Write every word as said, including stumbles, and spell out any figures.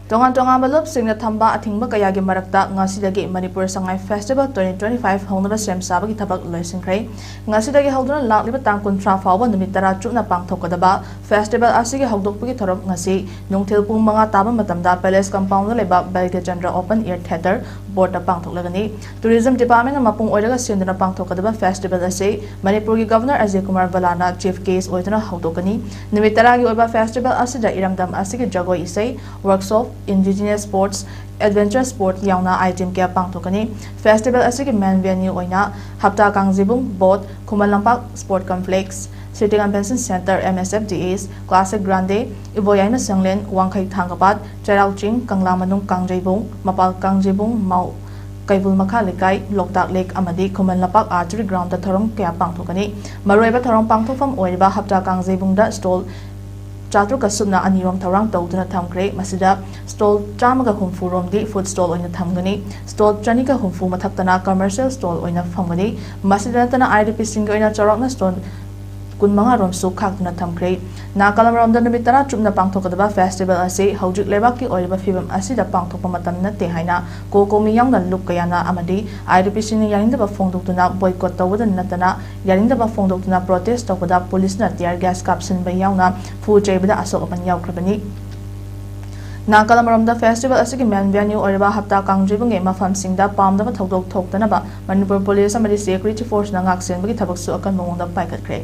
ꯇꯣꯉꯥꯟ ꯇꯣꯉꯥꯟꯕ ꯂꯨꯞꯁꯤꯡꯅ ꯊꯝꯕ ꯑꯊꯤꯡꯕ ꯀꯌꯥꯒꯤ ꯃꯔꯛꯇ ꯉꯁꯤꯗꯒꯤ Manipur Sangai festival twenty twenty five ꯍꯧꯅꯕ ꯁꯦꯝ ꯁꯥꯕꯒꯤ ꯊꯕꯛ ꯂꯣꯏꯁꯤꯟꯈ꯭ꯔꯦ꯫ ꯉꯁꯤꯗꯒꯤ ꯍꯧꯗꯨꯅ ꯂꯥꯛꯂꯤꯕ ꯇꯥꯡ ꯀꯨꯟꯊ꯭ꯔꯥ ꯐꯥꯎꯕ ꯅꯨꯃꯤꯠ ꯇꯔꯥ ꯆꯨꯞꯅ ꯄꯥꯡꯊꯣꯛꯀꯗꯕ ꯐꯦꯁꯇꯤꯚꯦꯜ ꯑꯁꯤꯒꯤ ꯍꯧꯗꯣꯛꯄꯒꯤ ꯊꯧꯔꯝ ꯉꯁꯤ ꯅꯨꯡꯊꯤꯜ ꯄꯨꯡ ꯃꯉꯥ ꯇꯥꯕ ꯃꯇꯝꯗ ꯄꯦꯂꯦꯁ ꯀꯝꯄꯥꯎꯟꯗ ꯂꯩꯕ ꯕꯜꯒ꯭ꯌꯆꯟꯗ꯭ꯔ ꯑꯣꯄꯟ ꯑꯦꯌꯔ ꯊꯤꯌꯦꯇꯔ ꯕꯣꯔꯗꯇ ꯄꯥꯡꯊꯣꯛꯂꯒꯅꯤ꯫ ꯇꯨꯔꯤꯖꯝ ꯗꯤꯄꯥꯔꯠꯃꯦꯟꯅ ꯃꯄꯨꯡ ꯑꯣꯏꯔꯒ ꯁꯦꯝꯗꯨꯅ ꯄꯥꯡꯊꯣꯛꯀꯗꯕ ꯐꯦꯁꯇꯤꯚꯦꯜ ꯑꯁꯤ ꯃꯅꯤꯄꯨꯔꯒꯤ governor Ajay Kumar ꯚꯜꯂꯥꯅ chief gas ꯑꯣꯏꯗꯨꯅ ꯍꯧꯗꯣꯛꯀꯅꯤ꯫ ꯅꯨꯃꯤꯠ ꯇꯔꯥꯒꯤ ꯑꯣꯏꯕ ꯐꯦꯁꯇꯤꯚꯦꯜ ꯑꯁꯤꯗ ꯏꯔꯝꯗꯝ ꯑꯁꯤꯒꯤ ꯖꯒꯣꯏ ꯏꯁꯩ, workshop, indigenous sports, adventure sports ꯌꯥꯎꯅ ꯑꯥꯏꯇꯦꯝ ꯀꯌꯥ ꯄꯥꯡꯊꯣꯛꯀꯅꯤ꯫ ꯐꯦꯁꯇꯤꯚꯦꯜ ꯑꯁꯤꯒꯤ ꯃꯦꯟ ꯚꯦꯅ꯭ꯌꯨ ꯑꯣꯏꯅ ꯍꯞꯇꯥ ꯀꯥꯡꯖꯩꯕꯨꯡ ꯕꯣꯠ, Khuman Lampak Sport Complex, City Convention Centre, M S F D S, Classic Grande, Iboyaima Shanglen, Wangkhei Thangapat, ꯆꯩꯔꯥꯎ ꯆꯤꯡ, ꯀꯪꯂꯥ ꯃꯅꯨꯡ ꯀꯥꯡꯖꯩꯕꯨꯡ, ꯃꯄꯥꯜ ꯀꯥꯡꯖꯩꯕꯨꯡ, ꯃꯥꯎ ꯀꯩꯕꯨꯜ ꯃꯈꯥ ꯂꯩꯀꯥꯏ, ꯂꯣꯛꯇꯥꯛ ꯂꯦꯛ ꯑꯃꯗꯤ ꯈꯨꯃꯟ ꯂꯝꯄꯥꯛ ꯑꯥꯔꯆꯔꯤ ꯒ꯭ꯔꯥꯎꯟꯗ ꯊꯧꯔꯝ ꯀꯌꯥ ꯄꯥꯡꯊꯣꯛꯀꯅꯤ꯫ ꯃꯔꯨꯑꯣꯏꯕ ꯊꯧꯔꯝ ꯄꯥꯡꯊꯣꯛꯐꯝ ꯑꯣꯏꯔꯤꯕ ꯍꯞꯇꯥ ꯀꯥꯡꯖꯩꯕꯨꯡꯗ ꯁ꯭ꯇꯣꯜ ꯆꯥꯇ꯭ꯔꯨꯛꯀ ꯁꯨꯞꯅ ꯑꯅꯤꯔꯣꯝ ꯊꯧꯔꯥꯡ ꯇꯧꯗꯨꯅ ꯊꯝꯈ꯭ꯔꯦ꯫ ꯃꯁꯤꯗ ꯁ꯭ꯇꯣꯜ ꯆꯥꯝꯃꯒ ꯍꯨꯝꯐꯨ ꯔꯣꯝꯗꯤ ꯐꯨꯗ ꯁ꯭ꯇꯣꯜ ꯑꯣꯏꯅ ꯊꯝꯒꯅꯤ꯫ ꯁ꯭ꯇꯣꯜ ꯆꯅꯤꯒ ꯍꯨꯝꯐꯨ ꯃꯊꯛꯇꯅ ꯀꯃꯔꯁꯤꯌꯦꯜ ꯁ꯭ꯇꯣꯜ ꯑꯣꯏꯅ ꯐꯝꯒꯅꯤ꯫ ꯃꯁꯤꯗ ꯅꯠꯇꯅ ꯑꯥꯏ ꯗꯤ ꯄꯤꯁꯤꯡꯒꯤ ꯑꯣꯏꯅ ꯆꯥꯎꯔꯥꯛꯅ ꯁ꯭ꯇꯣꯜ ꯀꯨꯟꯃꯉꯥ ꯔꯣꯝꯁꯨ ꯈꯥꯛꯇꯨꯅ ꯊꯝꯈ꯭ꯔꯦ꯫ ꯅꯥꯀꯜ ꯑꯃꯔꯣꯝꯗ ꯅꯨꯃꯤꯠ ꯇꯔꯥ ꯆꯨꯞꯅ ꯄꯥꯡꯊꯣꯛꯀꯗꯕ ꯐꯦꯁꯇꯤꯚꯦꯜ ꯑꯁꯤ ꯍꯧꯖꯤꯛ ꯂꯩꯕꯥꯛꯀꯤ ꯑꯣꯏꯔꯤꯕ ꯐꯤꯕꯝ ꯑꯁꯤꯗ ꯄꯥꯡꯊꯣꯛꯄ ꯃꯇꯝ ꯅꯠꯇꯦ ꯍꯥꯏꯅ ꯀꯣꯀꯣꯃꯤ ꯌꯥꯎꯅ ꯂꯨꯞ ꯀꯌꯥꯅ ꯑꯃꯗꯤ ꯑꯥꯏ ꯗꯤ ꯄꯤꯁꯤꯡꯅ ꯌꯥꯅꯤꯡꯗꯕ ꯐꯣꯡꯗꯣꯛꯇꯨꯅ ꯕꯣꯏꯀꯣꯠ ꯇꯧꯕꯗ ꯅꯠꯇꯅ ꯌꯥꯅꯤꯡꯗꯕ ꯐꯣꯡꯗꯣꯛꯇꯨꯅ ꯄ꯭ꯔꯣꯇꯦꯁ ꯇꯧꯕꯗ ꯄꯨꯂꯤꯁꯅ ꯇꯤꯌꯔ ꯒ꯭ꯌꯥꯁ ꯀꯥꯞꯁꯤꯟꯕ ꯌꯥꯎꯅ ꯐꯨ ꯆꯩꯕꯗ ꯑꯁꯣꯛ ꯑꯄꯟ ꯌꯥꯎꯈ꯭ꯔꯕꯅꯤ꯫ ꯅꯥꯀꯜ ꯑꯃꯔꯣꯝꯗ ꯐꯦꯁꯇꯤꯚꯦꯜ ꯑꯁꯤꯒꯤ ꯃꯦꯟ ꯚꯦꯅ꯭ꯌꯨ ꯑꯣꯏꯔꯤꯕ ꯍꯞꯇꯥ ꯀꯥꯡꯖꯩꯕꯨꯡꯒꯤ ꯃꯐꯝꯁꯤꯡꯗ ꯄꯥꯝꯗꯕ ꯊꯧꯗꯣꯛ ꯊꯣꯛꯇꯅꯕ ꯃꯅꯤꯄꯨꯔ ꯄꯨꯂꯤꯁ ꯑꯃꯗꯤ ꯁꯦꯀ꯭ꯌꯨꯔꯤꯇꯤ ꯐꯣꯔꯁꯅ ꯉꯥꯛꯁꯦꯟꯕꯒꯤ ꯊꯕꯛꯁꯨ ꯑꯀꯟꯕ ꯃꯑꯣꯡꯗ ꯄꯥꯏꯈꯠꯈ꯭ꯔꯦ꯫